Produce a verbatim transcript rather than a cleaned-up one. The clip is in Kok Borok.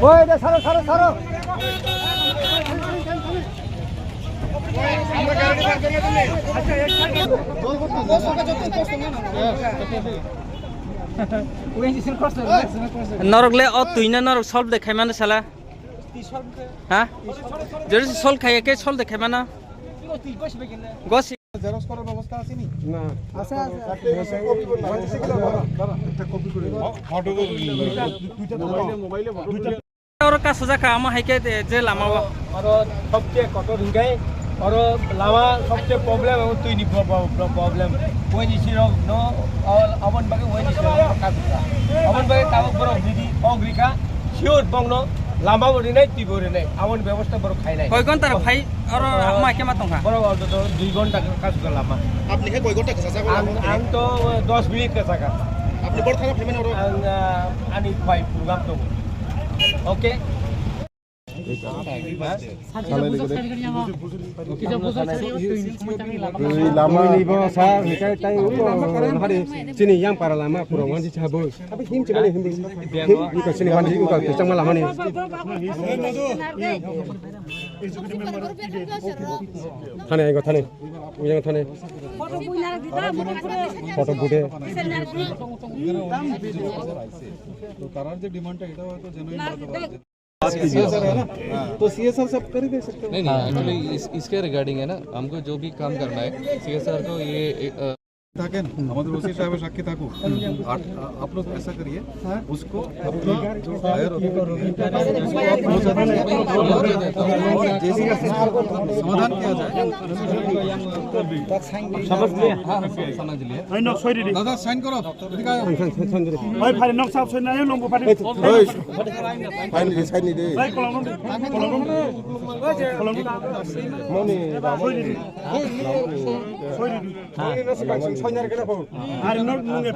ওই দে, ছাড়ো, ছাড়ো, ছাড়ো। Norok le o twi no norok solve de khai mano sala. Ha? Jori solve khai ke solve de khai mano. Gosi. Xerox কৰাৰ ব্যৱস্থা আছে নি? না। আছে, আছে। Oro kaso jaka amo hai khe je lama o. Oro sobse kotor hingkai, oro lama sobse problem, abo twi ni problem. Wai ni sirok no, aboni bagwi wai ni sirok no kaso. Aboni bagwi tabuk borok ridi, ok rikha, sure bongno lama bo rinai, twi bo rinai, aboni bebosta borok khainai. Koi ghonta rok phai oro hama khe ma tongkha? Borok oro to dui ghonta kaso lama. Apni khe koi ghonta kaso jago? Ang to dos minute kaso ka. Apni bor thana phaimani oro? Ang ani phai program tongo. Okay. Twi lama ni bo sa hikai tai uko hari chini yang para lama pura wanji chabo. Abi him chini him him ko chini wanji ko changma lama ni. Thane ai go thane. Uyang thane. Photo bude. তো তারার যে ডিমান্ডটা এটা হয়তো জেনুইন হতে পারে। सीएसआर है ना? तो सीएसआर सब कर ही दे सकते हो। नहीं, नहीं, एक्चुअली इस, इसके रिगार्डिंग है ना, हमको जो भी काम करना है, सीएसआर को ये, अ, থাকেন, আমাদের ওসি সাহেবের সাক্ষী থাকুক। আর, আ, आप लोग ऐसा करिए, उसको अपना जो हायर होता है, उसको आप पहुंचा दीजिए। जैसे समाधान किया जाए। समझ लिया? हाँ, हाँ, समझ लिया। दादा, साइन करो। এদিকে আয়। ওই ফাইল নকশা সই নাই, লম্বু ফাইল। ওই, ফাইল রে, সাইন রে। ওই কলম, কলম, কলম। মনে, সই দিবি। সই দিবি। মনে না, সাইন করে না। আর নক-, নক-,